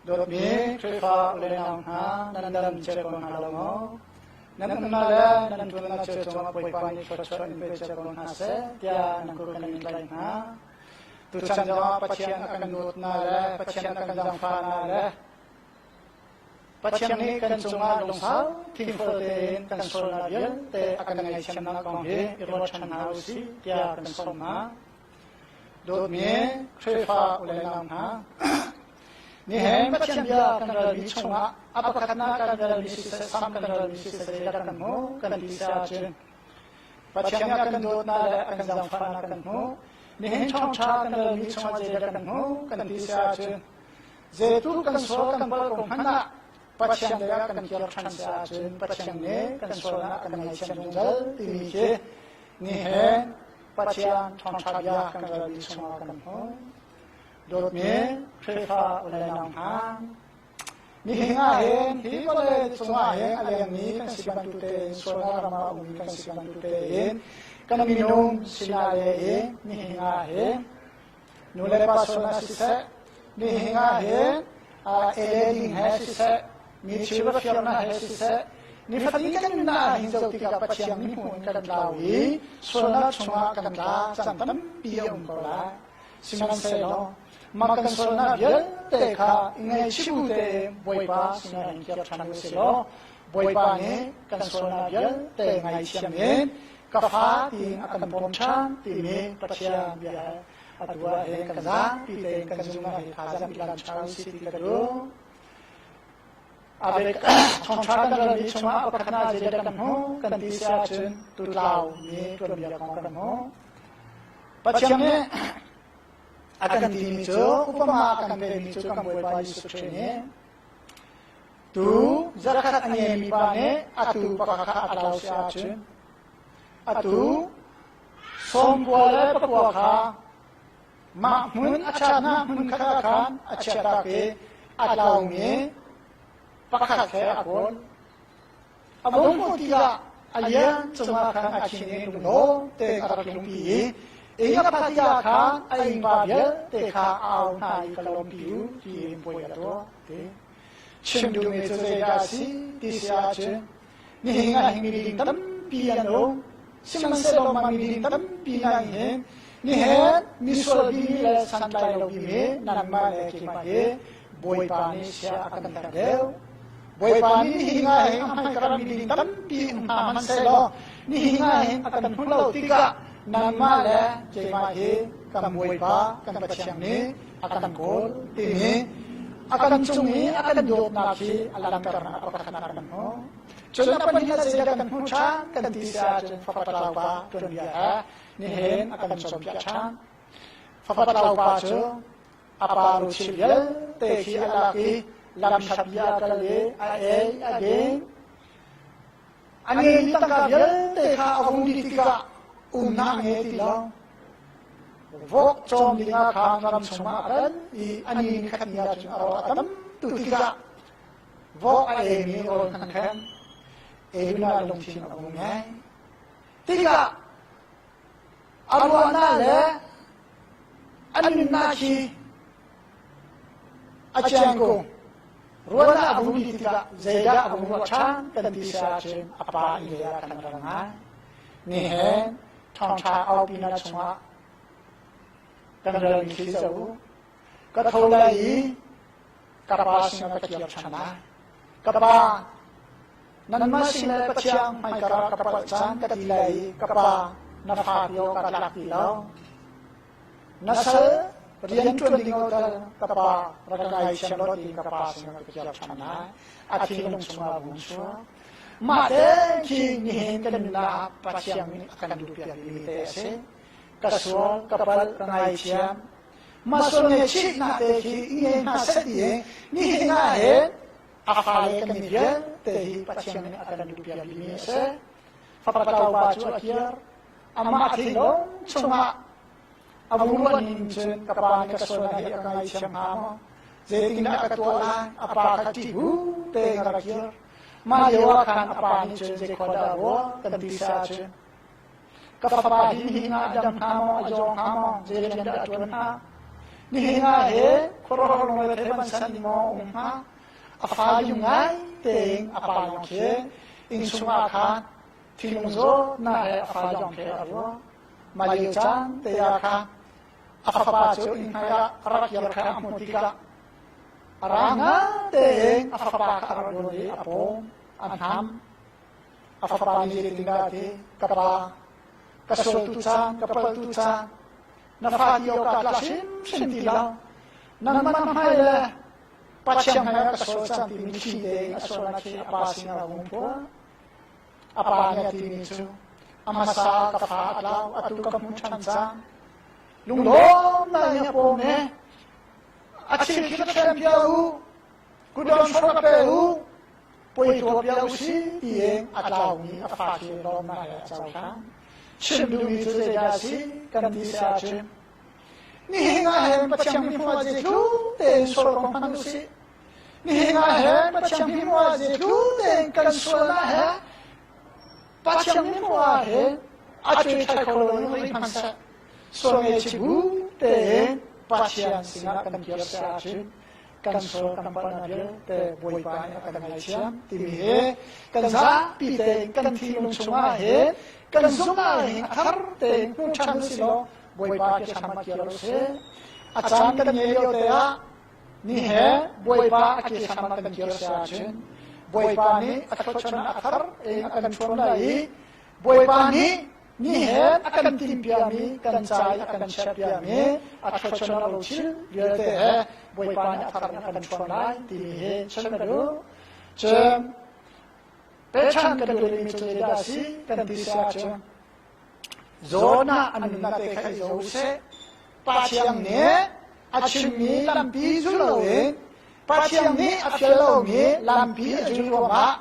Dawtmi Khrihfa u le nau hna, nan dam cia ko hna lo maw? Nan umnak le nan ṭuannak cio cungah Bawipa nih thluachuah in pe cio ko hna seh tiah nan kut kan in tlaih hna. Tuchan zongah Pathian a kan dawtnak le Pathian a kan zaangfahnak le Pathian nih kan cungah lungsau thingfel tein kan sualnak vialte a kan ngaihthiamnak kong hi i ruat ṭhan hna u sih tiah kan sawm hna. Dawtmi Khrihfa u le nau hna, nihin Pathian bia kan relmi chungah a pakhatnak kan relmi siseh, sam kan relmi siseh zeidah kan hmuh kan ti si ahcun Pathian nih a kan dawtnak le a kan zaangfahnak kan hmuh. Nihin ṭhawngṭha kan relmi chungah zeidah kan hmuh kan ti si ahcun zeitu kan sual kan palh ko hmanh ah Pathian lei ah kan kir ṭhan si ahcun Pathian nih kan sualnak a kan ngaihthiam zungzal timi khi nihin Pathian ṭhawngṭha bia kan relmi chungah kan hmuh. Dawtmi Khrihfa u le nau hna, nihin ah hin hi vawlei cungah hin a lengmi kan si bantuk tein sualnak ram ah a ummi kan si bantuk tein kan minung sinah le in nihin ah hin nu le pa sualnak siseh, nihin ah hin ele ding he siseh, mi thil va firnak he siseh, nifatin kan nunnak ah hin zoh tikah Pathian mithmuh in kan tlau i sualnak chungah kan tla caan tampi a um ko lai. Sihmanhsehlaw mah kan sualnak vialte kha i ngaihchih bu tein Bawipa sinah in kir ṭhan u sih law Bawipa nih kan sualnak vialte ngaithiam in ka fa tiin a kan pawm ṭhan timi Pathian bia he atu ah hin kan zapi tein kan zumhnak hi thazaang i lan ṭha u sih ti ka duh. Avek thawngṭha kan relmi chungah a pakhatnak zeidah kan hmuh kan ti si ahcun tutlau mi tuanbia kong kan hmuh. Pathian nih a kan timi cu upama a kan pekmi cu kan Bawipa Jesuh Khrih nih tu zarkhat a ngeimi pa nih atu pakhat kha a tlau si ahcun atu sawmkua le pakua kha mah hmun a chiahnak hmun khat ah khan a chiahtak i a tlaumi pakhat he a kawl. A vung hmuh tikah a lian cungah khan a thin i lunglawm tein a rak tlungpi i inn a phak tikah khan a innpa vialte kha a au hna i ka lawmpi u tiin puai a tuah ti. Chim duhmi cu zeidah a si ti si ahcun nihin ah hin miding tampi an um. Sihmanhsehlaw mah miding tampi hna nih hin nihin misual bimi le santlai lo bimi nangmah le keimah hi Bawipa nih sia a kan herh deuh. Bawipa nih nihin ah hin a hmaikar miding tampi um hna hmanhsehlaw nihin ah hin a kan hmu lo tikah nangmah le keimah hi kan Bawipa kan Pathian nih a kan kawl timi a kan cung i a kan dawtnak hi a langhternak a pakhatnak kan hmuh. Cun a pahnihnak zeidah kan hmuh ṭhan kan ti si ahcun fapa tlaupa tuanbia he nihin a kan cawnpiak ṭhan. Fapa tlaupa cu a pa ruchil vialte khi a lak i lamhlat i a kal i a ei a ding. A ngeimi tangka vialte kha a vung dih tikah umnak a ngei ti lo. Vok cawm dingah khan ram chungah a kal i a ni nikhat ni ahcun a rawh a tam tu tikah vok a eimi rawl hmanh khan ei ah lungthin a vung ngei. Tikah a ruahnak le a nunnak khi a ciang ko. Ruahnak a vung ti tikah zeidah a vung ruah ṭhan kan ti si ahcun a pa inn lei ah kan ral ngai. Nihin ṭhawngṭha aupinak chungah kan relmi khi zoh u. Ka tho lai i ka pa sinah ka kir ṭhan lai. Ka pa, nanmah sin le Pathian hmaikar ah ka palh caan ka ti lai i ka pa, na fa ti awk ka tlak ti lo. Na sal rian ṭuan ding tal ka pa rak ka ngaithiam law tiin ka pa sinah ka kir ṭhan lai. A thinlung chungah vung chuak. Mah te khi nihin kan nunnak ah Pathian nih a kan duhpiakmi te a si. Ka sual, ka palh, ka ngaithiam. Mah sual ngaihchihnak te khi i ngei hna seh ti i nihin ah hin a fale kan i vialte hi Pathian nih a kan duhpiakmi a si. Fapa tlaupa cu a kir. Amah thinlung chungah a vung ruah ning cun ka pa nih ka sualnak hi a ka ngaithiam hnga maw? Zeitindah ka tuah lai? A pa kha ṭih bu tein a rak kir. Mah lio ah khan a pa nih cun zeikhua dah a ruah kan ti si ahcun ka fapa hi nihin ah a dam hnga maw, a zawng hnga maw, zei rian dah a ṭuan hnga? Nihin ah he khuaruahhar lungre thei ban san in maw um hnga? A fa yung ngai tein a pa yong khi inn chungah khan thinlung zawtnak he a fa yong khi a ruah. Mah lio caan te ah khan a fapa cu inn hmai ah a rak kir kha a hmuh tikah a ra tein a fapa kha a rak rawn i a pawm, a hnam. A fapa nih zeitindah a ti? Ka pa, ka sual tu caan, ka palh tu caan, na fa ti awk kaa tla hrimhrim ti lo. Nangmah na hmai le Pathian hmai ah ka sual cang timi thli tein a sualnak khi a pa sinah a vung phuah. A pa nih a timi cu, a hmasa ka fa a tlau, atu ka hmuh ṭhan cang. Lunglawmnak in a pawm e. A thil khi ka ṭhen piak u, kutdon hrawk pe u, poi tuah piak u si tiin a tlaumi a fa khi lawmnak he a cohlan. Chim duhmi cu zeidah a si kan ti si ahcun, nihin ah hin Pathian mihmuh ah zeitluk tein sual kong hmanh u sih. Nihin ah hin Pathian mihmuh ah zeitluk tein kan sualnak he Pathian mihmuh ah hin a cuai thai kho lo in rih hmanhseh. Sual ngei bu tein Pathian sinah kan kir si ahcun kan sual kan palhnak vialte Bawipa nih a kan ngaithiam timi hi kan zapi tein kan thinlung chungah hin kan zumh hin a thar tein hmu ṭhan u sih law Bawipa ke hram ah kir u sih. A caan kan ngei lio te ah ni he Bawipa a ke hram ah kan kir si ahcun Bawipa nih a thluachuahnak a thar in a kan ṭhuam lai i Bawipa nih ni he a kan timhpiami kan ca i a kan chiahpiami a thluachuahnak rothil vialte he Bawipa nih a thar in a kan ṭhuam lai timi hi chim ka duh. Cun pechan kan duh rihmi cu zeidah a si kan ti si ahcun Jonah a nunnak te kha i zoh seh. Pathian nih a chimmi lampi zul loin Pathian nih a fial lomi lampi a zul ruangah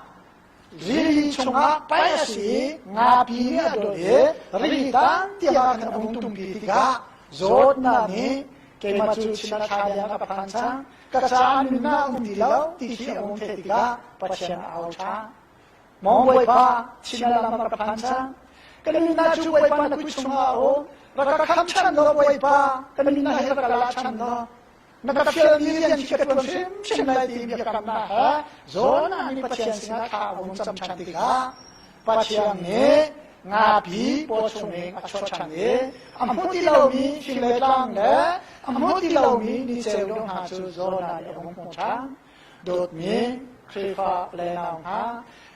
rili chungah paih a si i ngapi nih a dawt i rili tan tiang ah khan a vung tumpi tikah zawtnak nih keimah cu chin a thla tiang ka phan cang ka caah nunnak um ti lo ti khi a vung theih tikah Pathian a au ṭhan. Maw Bawipa, chin lam ka phan cang. Ka nunnak cu Bawipa na kut chungah a um. Rak ka kham ṭhan law Bawipa, ka nunnak hi rak ka la ṭhan law. Na ka fialmi rian khi ka ṭuan hrimhrim lai ti biakamnak he Jonah nih Pathian sinah thla a vung cam ṭhan tikah Pathian nih ngapi paw chungin a chuah ṭhan i a hmu ti lomi fing le tlang le a hmu ti lomi niceu dawh hna cu Jonah nih a vung hmuh ṭhan. Dawtmi Khrihfa le nau hna,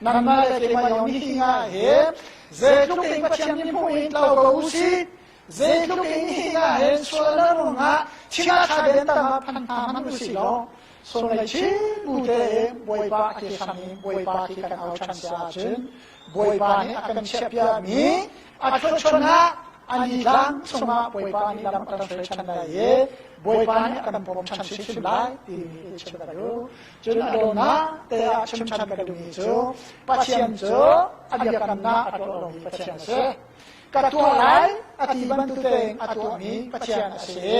nangmah le keimah yong hi nga he zeitluk in Pathian nih hmuh in tlau ko u sih, zeitluk in hi nga he sual na ruangah thil tha den tangah phan hna hmanh u sih law, sual chin bu te Bawipa a ke hram in Bawipa khi kan au ṭhan si ahcun Bawipa nih a kan chiahpiakmi a thluachuahnak an i tlang chungah Bawipa nih lam a kan hruai ṭhan lai i Bawipa nih a kan bawm ṭhan hrimhrim lai timi i chim ka duh. Cun a dawtnak te ah chim ṭhan ka duhmi cu Pathian cu a biakamnak a tuah lomi Pathian a si. Ka tuah lai a ti bantuk tein a tuahmi Pathian a si.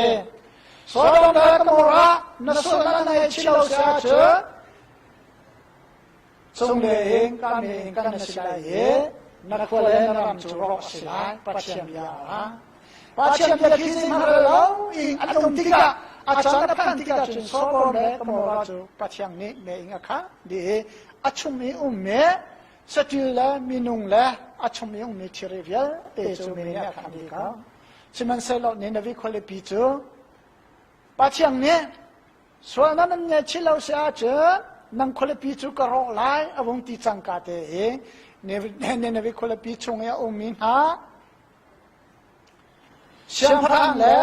Sodom le Gomorrah na sualnak na ngaihchih lo si ahcun Cunglei in kami in kan na si lai i na khua le na ram cu rawk a si lai Pathian bia ah. Pathian bia khi zeihmanh rel lo in an um tikah a caan a phanh tikah cun Sodom le Gomorrah cu Pathian nih mei in a khangh dih i a chung i ummi saṭil le minung le a chung i ummi thilri vialte cu mei nih a khangh dih ko. Sihmanhsehlaw Nineveh khualipi cu Pathian nih Sualnak nan ngaihchih lo si ahcun nang khualipi cu ka rawh lai a vung ti cangka te i Nineveh khualipi chung i a ummi hna siangpahrang le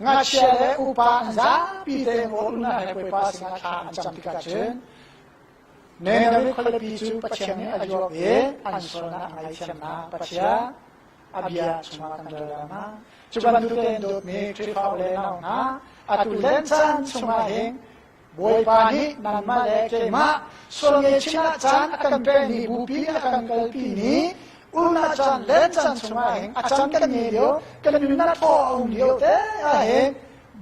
ngakchia le upa an zapi te rawl-ulnak he Bawipa sinah thla an cam tikah cun Nineveh khualipi cu Pathian nih a zuap i an sualnak a ngaihthiam hna. Pathian a bia chungah kan rel lai ma? Cu bantuk tein dawtmi Khrihfa u le nau hna, atu len caan chungah hin Bawipa nih nangmah le keimah sual ngeichinh ah caan a kan pekmi bupi a kan kalpi ni ulnak caan len caan chungah hin a caan kan ngei lio kan nunnak thaw a um lio te ah hin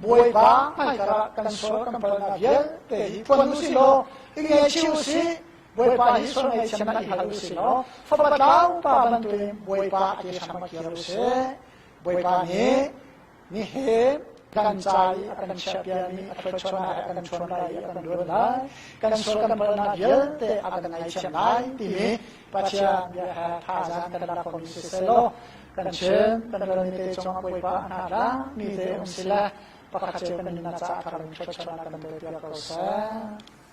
Bawipa hmaikar ah kan sual kan palnak vialte hi phuan u sih law i ngeichih u sih. Bawipa hi sual ngaihthiamnak i hal u sih law fapa tlau pa bantukin Bawipa a ke hram ah kir u sih. Bawipa nih nihin Kan ca i a kan chiahpiakmi a thluachuahnak he a kan chuan lai i a kan luan lai. Kan sual kan palhnak vialte a kan ngaithiam lai timi Pathian bia he thazaang kan lak khomi siseh law kan chim kan ralmi te cungah Bawipa a hna hlah mi te um sile pakhat cio kan nunnak caah thar in thluachuahnak kan pe piak ko seh.